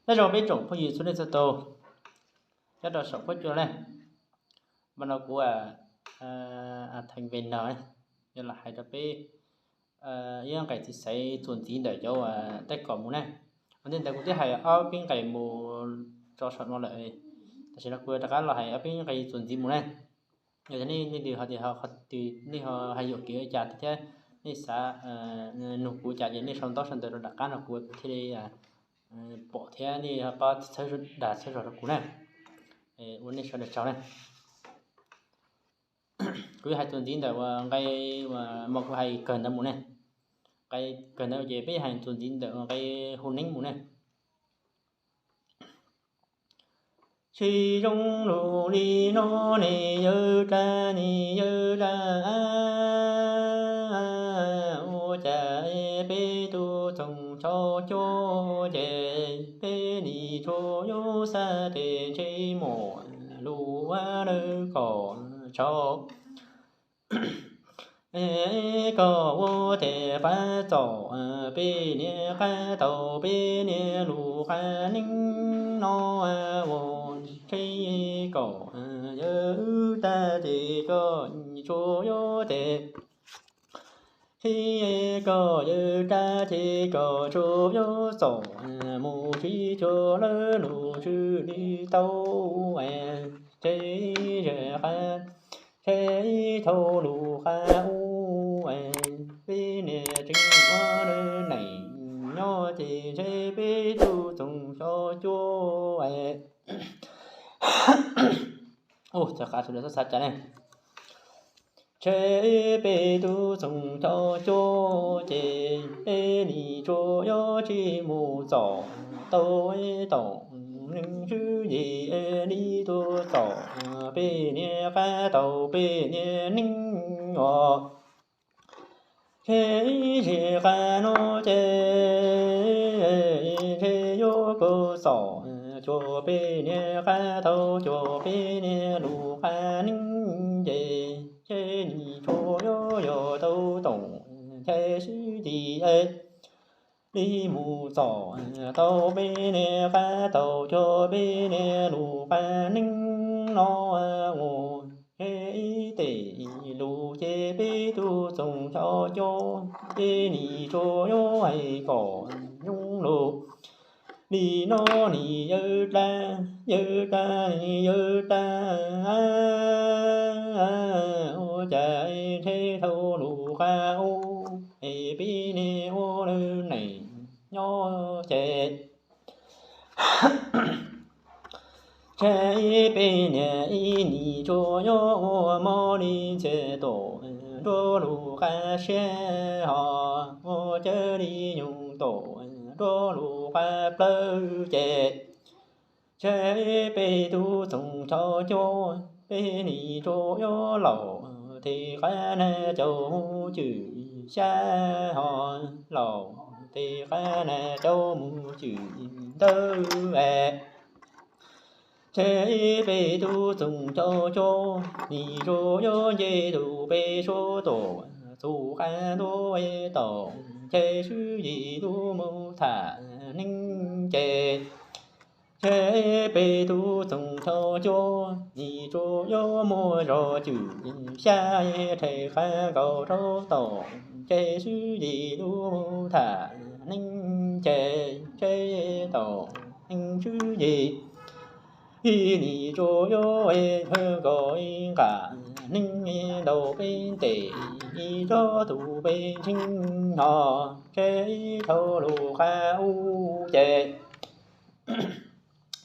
Nyob zoo peb tsoom phooj ywg txhua leej txhua tus, nyob rau saum huab cua na, mas no kuv a, a, Theej Ves no yuav los hais rau peb ib nqe txiv xaiv txuas ntxiv ntawm cov a, tej kom mus na. Ua ntej ntawd kuv twb hais ob peb nqe mus tso saum no lawm, tam sim no kuv rov qab los hais ob peb nqe txuas ntxiv mus na. Yog nej leej twg ho tias ho qhov twg nej ho hais yuam kev ua cas thiab nej xav nug kuv cas ces nej sau ntaub sau ntawv rau nram qab no kuv thiaj li pom thiab nej ho pab txhawb dag txhawb zog rau kuv na. Ua nej sawv daws tsaug na. Kuv yuav hais txuas ntxiv ntawm uas nqe uas mas kuv hais kawg ntawd mus ne. Nqe kawg ntawd ces peb hais txuas ntxiv ntawm nqe hu neeb mus ne. Tsis zoo lus li no ne yawg dab ne yawg dab, ua cas peb tub txoos txhob cuab ces peb nim tsuas yuav xav tes ntshe muaj lus ua lawm kom tsaug. Koj ua tes qab txom peb niam qab taug peb niam lus qab neeb no ua ntshe kom yawg tag ces koj tsuas yuav tes, koj yawg tag ces koj tsuas yuav txom mus tsis cuag lawv lus tswv li tau. Ces zej qab, ces thaum lus qab ub, peb niam tseem ua lawv neej nyob ces ntshe peb tub txoos xyov cuab. Ua cas qab txhua lawv xav xav cas ne? Ntshe peb tub txoos xyov cuab ces peb nim tsuas yuav tsis mus txom tau tom neeg swb yim li tuaj txom peb niam qab taug peb niam neeb os. Ntshe zej qab no ces ntshe yuav koj txom cuag peb niam qab taug cuag peb niam lus qab neeb ces ntshe nim tsuas yuav yog tau tom ntshe swb yim li mus txom tau peb niam qab taug cuag peb niam lus qab neeb no mus. Ntshe ib tes lus ces peb tub txoos xyov cuab ces nim tsuas yuav hais kom zoo lus li no nim yawg dab, yawg dab, yawg dab, ua cas ntshe thaum lus qab ub es peb niam ua lawv neej nyob ces ntshe peb niam ib nim tsuas yuav ua mob li ntxhias tom nruab lus qab siab ho ua cawv li nyoog tom nruab lus qab plawv ces ntshe peb tub txoos xyov cuab peb nim tsuas yuav laus tes qab na cau mus cwm xyab ho laus tes qab na cau mus cwm ntawd. Ntshe peb tub txoos xyov cuab nim tsuas yuav nce tus peb suab tom txuj qab ntuj tom ntshe swb yim lub mus tham neeb ces ntshe peb tub txoos xyov cuab nim tsuas yuav muaj zog cwm xyab rhe qab nkaus rau tom ntshe swb yim lub mus tham neeb ces ntshe tom neeb swb yim ib nim tsuas yuav nkaus nqa neeb ntaus peb ntes ib tsob tus peb ntseeg no ntshe thaum lus qab ub ces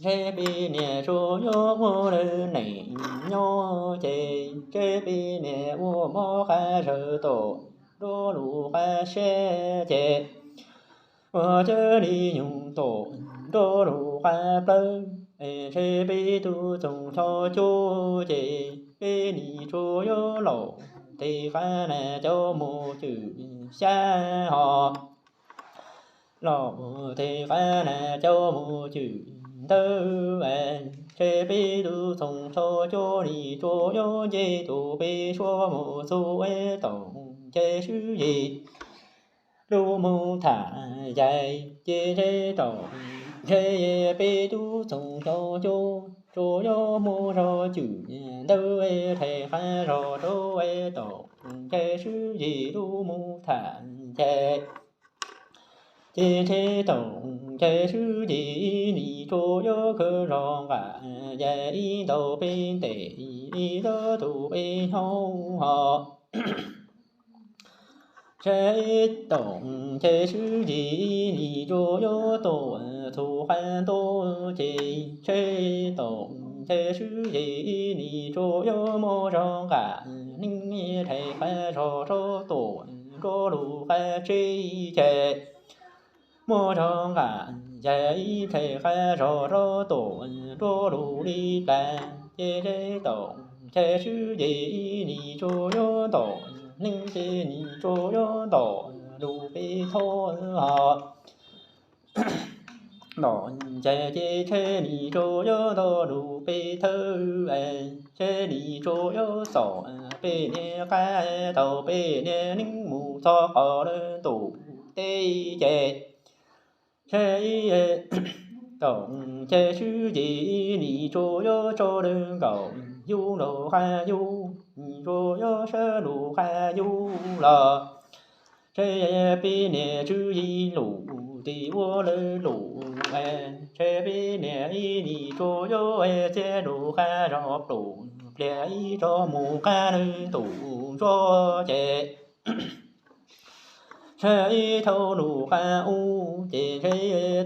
ntshe peb niam tsuas yuav ua lawv neej nyob ces ntshe peb niam ua mob qab zawg tom nruab lus qab siab ces ua cawv li nyoog tom nruab lus qab plawv es ntshe peb tub txoos xyov cuab ces peb nim tsuas yuav laus tes qab na cau mus cwm xyab ho laus tes qab na cau mus cwm ntawd ntshe peb tub txoos xyov cuab nim tsuas yuav nce tus peb suab mus txuj tom ntshe swb yim lub mus tham yais ces ntshe tau, ntshe peb tub txoos xyov cua, tsuas yuav muaj zog cwm ntawd rhais qab zog rau tau, ntshe swb yim lub mus tham yais. Ces ntshe tau, ntshe swb yim nim tsuas yuav khwv zog nqa yais ib ntaus peb ntes, ib zaug tus peb nyob ho. Ntshe tau, ntshe swb yim nim tsuas yuav tuaj txhua qab ntuj ces ntshe tau, ntshe swb yim nim tsuas yuav muaj zog nqa neeb rhais qab zog rau tuaj nruab lub qab tsib ces muaj zog nqa yais rhais qab zog rau tuaj nruab lub li plas ces ntshe tau, ntshe swb yim nim tsuas yuav ntaus neeb ces nim tsuas yuav ntaus lub peb thawb ho. Ntaus yais ces ntshe nim tsuas yuav ntaus lub peb thawb, ntshe nim tsuas yuav xaus peb niag qab tau peb niag neeb mus txog qhov lawv ntuj teb ces ntshe tau, ntshe swb yim nim tsuas yuav tso lawv nkaum yub nraug qab yub, nim tsuas yuav sawv lub qab yub los ntshe peb niag tswv yim lus tim ua lawv lus, ntshe peb niag ib nim tsuas yuav txiav lub qab zog plum pliag ib tsob mus qab lawv ntuj ntsuab ces ntshe ib thaum lub qab ub ces ntshe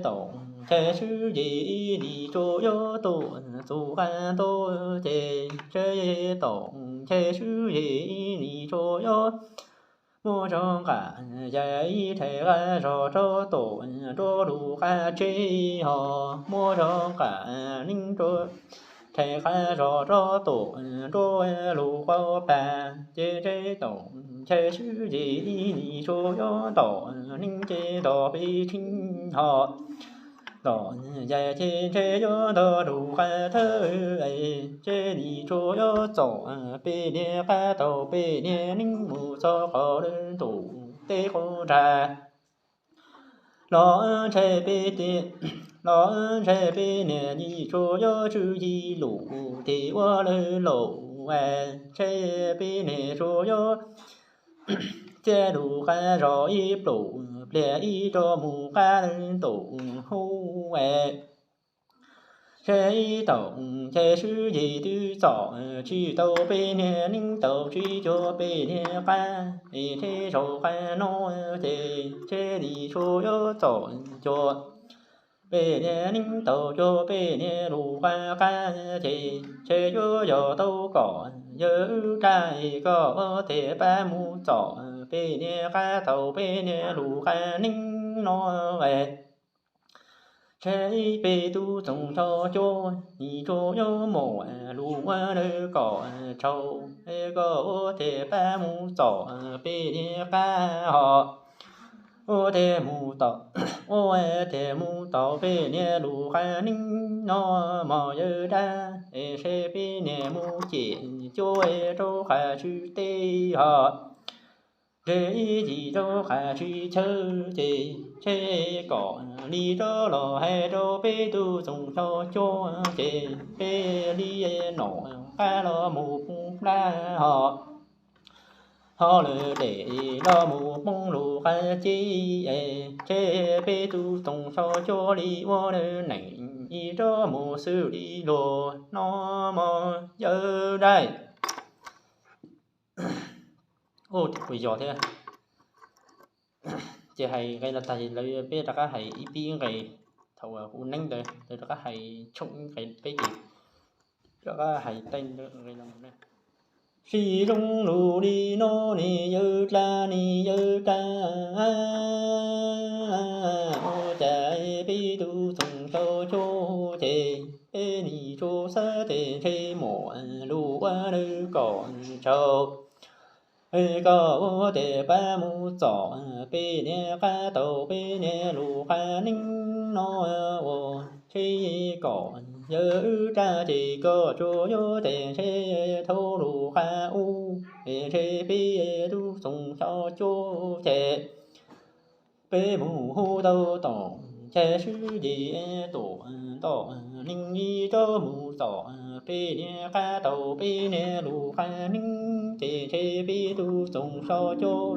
tau, ntshe swb yim nim tsuas yuav tuaj txhua qab ntuj ces ntshe tau, ntshe swb yim nim tsuas yuav muaj zog nqa yais rhais qab zog rau tuaj nruab lub qab tsib ho, muaj zog nqa neeb rau rhais qab zog rau tuaj nruab lub qab plas ces ntshe tau, ntshe swb yim nim tsuas yuav ntaus neeb ces ntaus peb tsib ho. Ntaus yais ces ntshe yuav ntaus lub qab thawb, ntshe nim tsuas yuav xaus peb niag qab tau peb niag neeb mus txog qhov lawv ntuj teb qub nrag los ntshe peb tiag, los ntshe peb niag nim tsuas yuav tswv yim lus tim ua lawv lus, ntshe peb niag tsuas yuav txiav lub qab zog ib plum pliag ib tsob mus qab lawv ntuj hub. Ntshe ib tau, ntshe swb yim twb txom tsis tau peb niag neeb tau tsis cuag peb niag qab, es ntshe zaum qab no ces ntshe nim tsuas yuav txom cuag peb niag neeb tau cuag peb niag lub qab qab ces ntshe yuav yog tau kom yawg wb rab es kom ua tes pab mus txom peb niag qab tau peb niag lub qab neeb no. Ntshe peb tub txoos xyov cua, nim tsuas yuav mus lus ua lawv kom tsaug, kom ua tes pab mus txom peb niag qab ho, ua tes mus txom, ua tes mus txom peb niag lub qab neeb no mog yawg dab, es ntshe peb niag mus cem cuab rau qab tswv teb ho. Ntshe ib yim rau qab tswv chaw ces ntshe kom li rov los hais rau peb tub txoos xyov cua ces peb li nom qab los mus poob plab ho, ho lawm dej los mus poob lub qab cib es ntshe peb tub txoos xyov cua li ua lawv neej ib rov mus xws li luag no mog yawg dab. Ua tias kuj yog thiab. Ces hais nqe no tag lawv peb rov qab hais ib pib nqe thaum ua neeb ntawd lawv rov qab hais tshooj ib nqe peb ces rov qab hais tej nqe no mus na. Tsis zoo lus li no ne yawg dab ne yawg dab, ua cas peb tub txoos xyov cua ces peb nim tsuas xav tias ntshe muaj lus ua lawv kom tsaug, kom ua tes pab mus txom peb niag qab tau peb niag lub qab neeb no ua, ntshe kom yawg wb rab ces kom tsuas yuav tes ntshe thaum lub qab ub, ntshe peb tub txoos xyov cua ces peb mus hu tau tom chaw swb ces tom tom neeg ib tsob mus txom peb niag qab tau peb niag lus qab neeb ces ntshe peb tub txoos xyov cov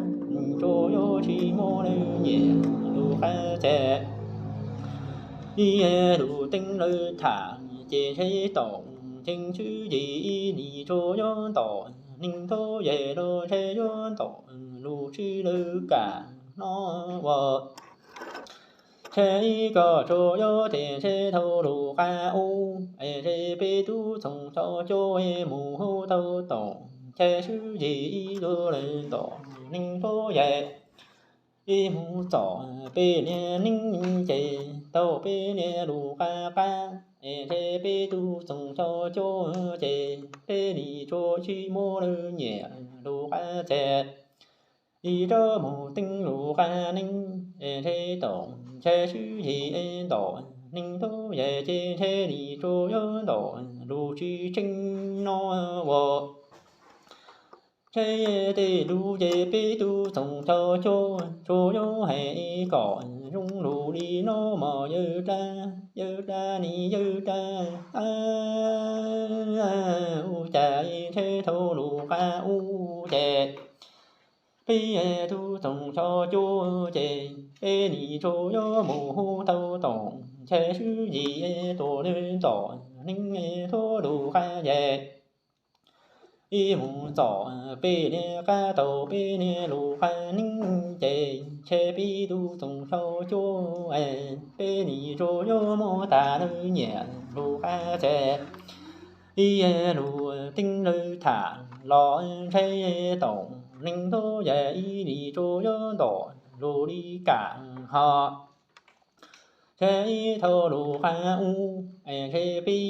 tsuas yuav tsis muaj lawv nyiam lus qab tag. Ib lus teeb lawv tham ces ntshe tom cheeb tswv ces ib nim tsuas yuav ntom neeg thub yam los ntshe yuav ntom lus tswv lawv kam no ua. Ntshe ib kom tsuas yuav tes ntshe thaum lus qab ub es ntshe peb tub txoos xyov cov mus hu tau tom chaw swb ces ib tug lawv tom neeg thub yam ib mus txom peb niag neeb ces tau peb niag lus qab qab es ntshe peb tub txoos xyov cov ces peb nim tsuas tsis muaj lawv nyiam lus qab tag. Ib tsob mus teeb lus qab neeb es ntshe tom chaw swb ces ntom neeg thub yam ces ntshe nim tsuas yuav ntom lus tsis tseeb no ua. Ntshe tej lus ces peb tub txoos xyov cov tsuas yuav hais kom zoo lus li no mas yawg dab, yawg dab nis yawg dab, ua cas ntshe thaum lus qab ub ces peb tub txoos xyov cov ces peb nim tsuas yuav mus hu tau tom chaw swb ces tom lawv tom neeg thub lus qab ces ib mus txom peb niag qab tau peb niag lus qab neeb ces ntshe peb tub txoos xyov cov peb nim tsuas yuav muab tas lawv nyiam lus qab tag. Ib lus teeb lawv tham los ntshe tom neeg thub yam ib nim tsuas yuav ntom lus li kam ho. Ntshe ib thaum lus qab ub es ntshe peb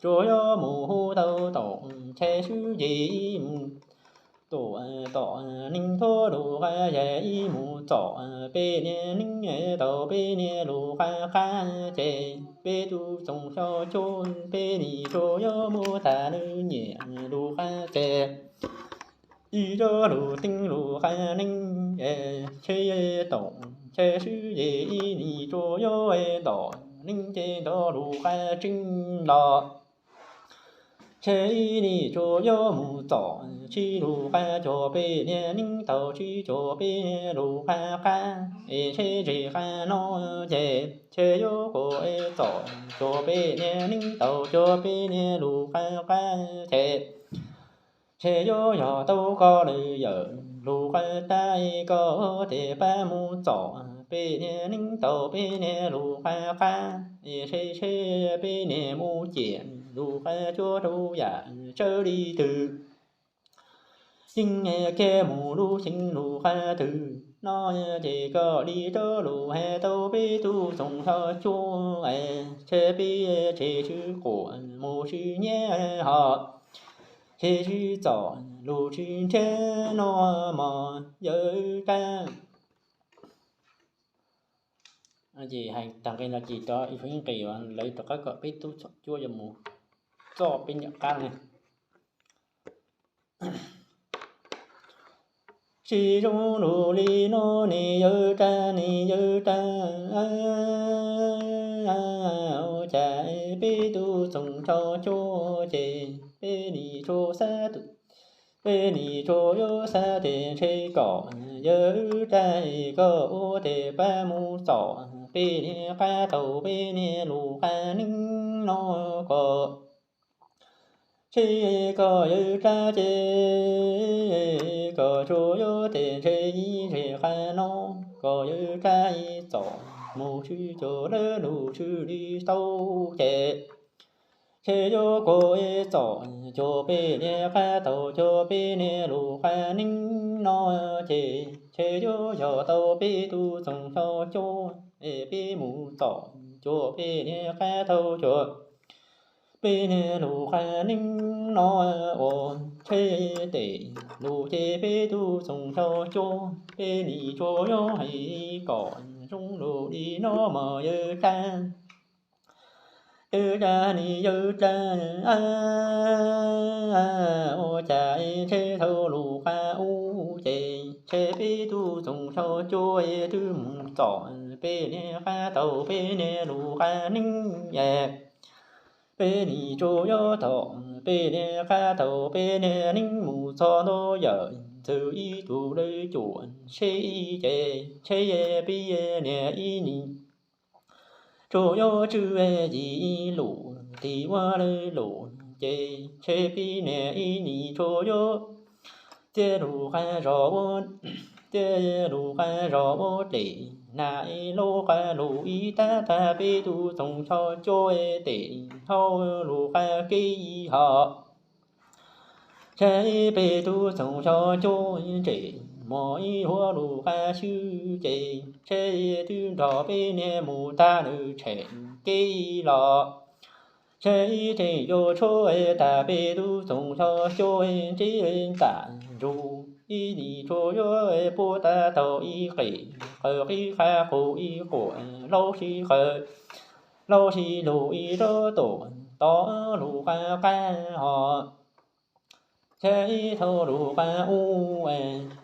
tsuas yuav mus hu tau tom chaw swb ces ib mus tom tom neeg thub lus qab yam ib mus txom peb niag neeb tau peb niag lus qab qab ces peb tub txoos xyov cov peb nim tsuas yuav muab tas lawv nyiam lus qab tag. Ib tsob lus teeb lus qab neeb es ntshe tom chaw swb ces ib nim tsuas yuav ntom neeb ces nrog lus qab tseeb los ntshe ib nim tsuas yuav mus txom tsis lus qab cov peb niag neeb tau tsis cov peb niag lus qab qab es ntshe tsis qab no ces ntshe yuav kom txom cov peb niag neeb tau cov peb niag lus qab qab ces ntshe yuav yog tau koj lawm yawm lus qab tab koj tes pab mus txom peb niag neeb tau peb niag lus qab qab es ntshe ntshe peb niag mus ciam lus qab cuab rau yam tsawg li twg. Yeej kiag mus lub xeev lus qab twg no ces koj li rau lus hais tau peb tub txoos xyov cov es ntshe peb tseg tsw quam mus tsw nyiab ho tseg tsw txom lus tsw ntshiab no mog yawm dab. Ces hais tag nqe no ces rov ib nqe lawv rov qab kom peb tub txoos cuab yuav mus txom peb niag qab ne. Tsis zoo lus li no ne yawm dab ne yawm dab, ua cas peb tub txoos tso cuab ces peb nim tsuas xav, peb nim tsuas yuav xav tes ntshe kom yawm dab koj ua tes pab mus txom peb niag qab tau peb niag lus qab neeb no kom ntshe koj yawm dab ces koj tsuas yuav tes ntshe ib ntshe qab no koj yawm dab txom mus tsw cov lawv lus tsw li tau ces ntshe yuav koj txom cov peb niag qab tau cov peb niag lus qab neeb no ces ntshe yuav yog tau peb tub txoos tso cuab es peb mus txom cov peb niag qab tau cov peb niag lus qab neeb no ua ntshe tes lus ces peb tub txoos tso cuab peb nim tsuas yuav hais kom zoo lus li no mog yawm dab. Yawm dab ne yawm dab, ua cas ntshe thaum lus qab ub ces Ntshe peb tub Txoos Xyooj Cuab twb mus txom peb niag qab tau peb niag lus qab neeb. Peb nim tsuas yuav txom peb niag qab tau peb niag neeb mus txog ntua yawm ntxwv ib tug lawv cuam seb ces ntshe peb niag ib nim tsuas yuav tswj yim lus tig ua lawv lus ces ntshe peb niag ib nim tsuas yuav txiav lus qab zog ua, txiav lus qab zog ua dlem na, lub qab lus ib tag tag peb tub Txoos Xyooj Cuab tes hauv lus qab kev hos. Ntshe peb tub Txoos Xyooj Cuab ntsej muag ib huab lus qab xwb ces ntshe twb nrog peb niag mus tag lawm tshem kev los. Ntshe tseem yuav tshuav tag peb tub Txoos Xyooj Cuab ntsej ntam ntsug ib nim tsuas yuav puab tag tau ib qis qawm qib qab qus ib quam laub sib qawm laub sib lug ib rab tuam tod lus qab qab hos. Ntshe ib thaum lus qab ub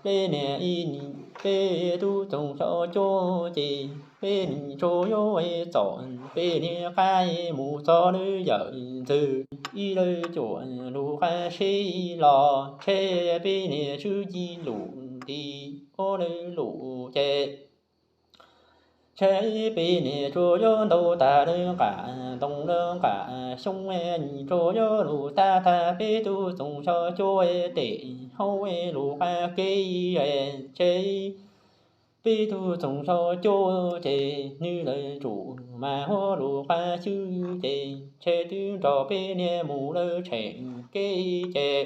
peb niag ib nim peb tub Txoos Xyooj Cuab ces peb nim tsuas yuav txom peb niag qab mus txog lawv yawm ntxwv ib lawv cuam lus qab seb los ntshe peb niag tswj yim lus tig ua lawv lus ces ntshe peb niag tsuas yuav ntaus tag lawv nqam ntoo lawv nqam xyoob, nim tsuas yuav lus tag tag peb tub Txoos Xyooj Cuab tes hauv lus qab kev ntshe peb tub Txoos Xyooj Cuab ces nws lawv tsum mas huab lus qab xwb ces ntshe twb nrog peb niag mus lawm tshem kev ces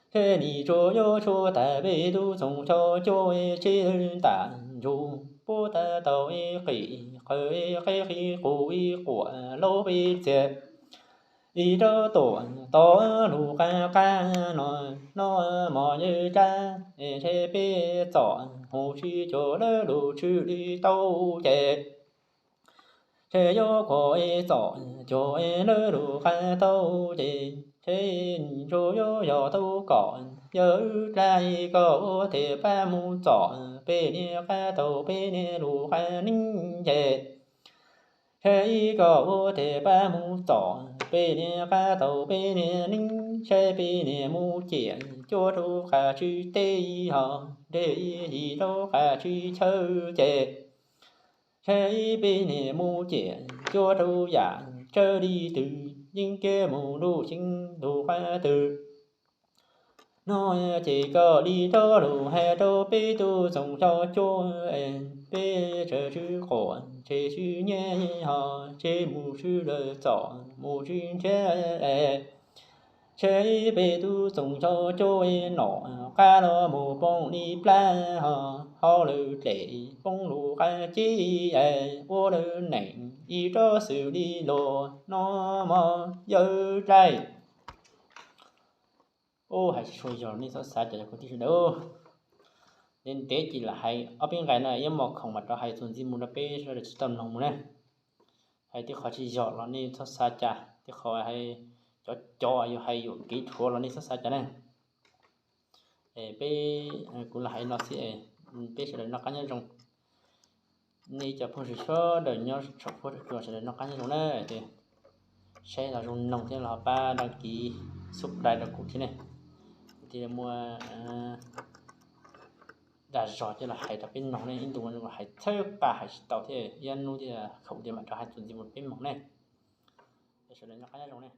ntshe nim tsuas yuav tshuav tag peb tub Txoos Xyooj Cuab ntsej ntam ntsug puab tag tau ib qis qawm qib qus ib quam laub peb txiag ib rab tuam tod lus qab qab no, no mos yawg dab ntshe peb txom mus tsis cuag lawv lus tshwm li tau ces ntshe yuav kuas txom cuag lawv lus qab tau ces ntshe nim tsuas yuav yog tau kom yawg dab koj ua tes pab mus txom peb niag qab tau peb niag lus qab neeb ces ntshe ib koj ua tes pab mus txom peb niag qab tau peb niag neeb, ntshe peb niag mus ciam cuab rau qab tswv teb hos ntshe yim rau qab tswv chaw ces ntshe peb niag mus ciam cuab rau yam tsawg li twg yeej kev mus lub xyeeb lus qab twg no ces koj li rov lus hais rau peb tub Txoos Xyooj Cuab, peb tsawg tswv quam tseg tswv nyiaj hos tseg mus tswv lawm txom mus tswv ntshiab ntshe peb tub Txoos Xyooj Cuab nom qab los mus poob li plab hos hauv lawv dlem poob lus qab ceb ua lawv neeg ib rab xwm li los no mos yawg dlaim. Ub, hais tsis tshua yog nej txhob xav cas cov kwv tij sawv daws. Ntev ntev ces lam hais ob peb nqe no ib mos khoom mam rov hais txuas ntxiv mus rau peb sawv daws tsis tau mloog mus na. Hais tej qhov tsis yog los nej txhob xav cas, tej qhov hais cov cov yog hais yuam kev dhuav los nej txhob xav cas na. Es peb, kuv lam hais no xwb, peb sawv daws noj qab nyob zoo. Nej cov phooj ywg sawv daws nyob thaum puag thaum cua sawv daws noj qab nyob zoo na. Saib los zoo mloog thiab los pab đăng ký, subscribe rau kuv thiab ne. Kuv thiaj li muaj dag zog coj los hais rau peb mloog ne, ib ntu hais txhawb qa hais tsis tau thiab, ib hnub thiaj khaum tias mam rov hais txuas ntxiv mus peb mloog ne. Sawv daws noj qab nyob zoo ne.